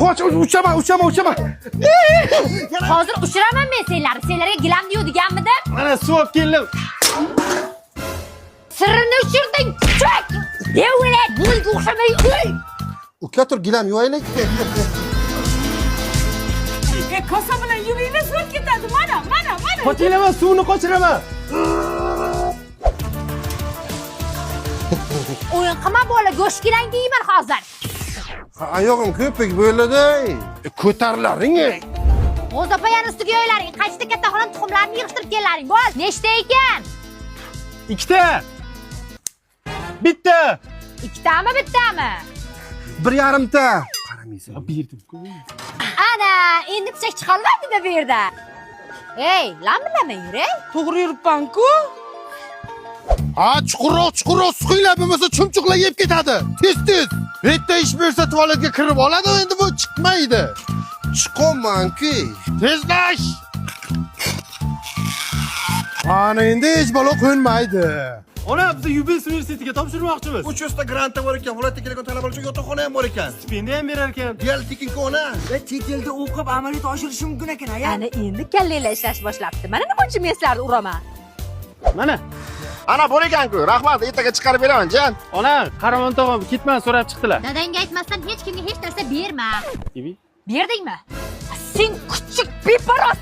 Qoch, uchaman, uchaman, uchaman. Hozir uchiraman men senlarni. Senlarga gilamni yuvdiganmidim? Mana suv olib keldim. Sirrini uchirding, kuchuk! Devlet, bunga o'xshamay uy! Uka, tur, gilam yuvaylik. E, kosa bilan yuvinglar, zo'r ketadi. Mana, mana, mana. Qochinglar, suvni qochiraman. O'yin qilma, bola, go'sht gilang deyman hozir. Oyog'im ko'pik bo'ladi. Ko'tarilaring. G'o'zapayani ustiga yoylaring. Qaytishda kattaxonim tuxumlarini yig'ishtirib kellaring. Bo'l, nechta ekan? Ikkita. Bitta. Ikkitami, bittami? 1,5 ta. Qaramaysan. Berdim-ku. Ana, endi pichak chiqolmaydi bu yerda. Ey, lamillama yur, ey. To'g'ri yuribman-ku. Ha, chuqurroq, chuqurroq suqinglar, bo'lmasa chumchuqlar yeb ketadi. Tez, tez. Bitta ish bersa tualetga kirib oladi, endi bu chiqmaydi. Chiqolman-ku. Tezlash. Ana endi hech balo qo'nmaydi. Ona, biz UBS universitetiga topshirmoqchimiz. 300 ta grant bor ekan, viloyatga kelgan talabalar uchun yotoqxona ham bor ekan. Stipendiya ham berar ekan. Real tekin ona. Chet elda o'qib amaliyot oshirishi mumkin ekan, aya. Ana endi kallanglar ishlash boshlabdi. Mana nima uchun men sizlarni uraman. Mana. Ana bor ekan-ku. Rahmat, ertaga chiqarib beraman, jan. Ona, Qaramon tog'am ketman so'rab chiqdilar. Dadangga aytmasdan hech kimga hech narsa berma. Ibi. Berdingmi? Sen kuchuk beparvo.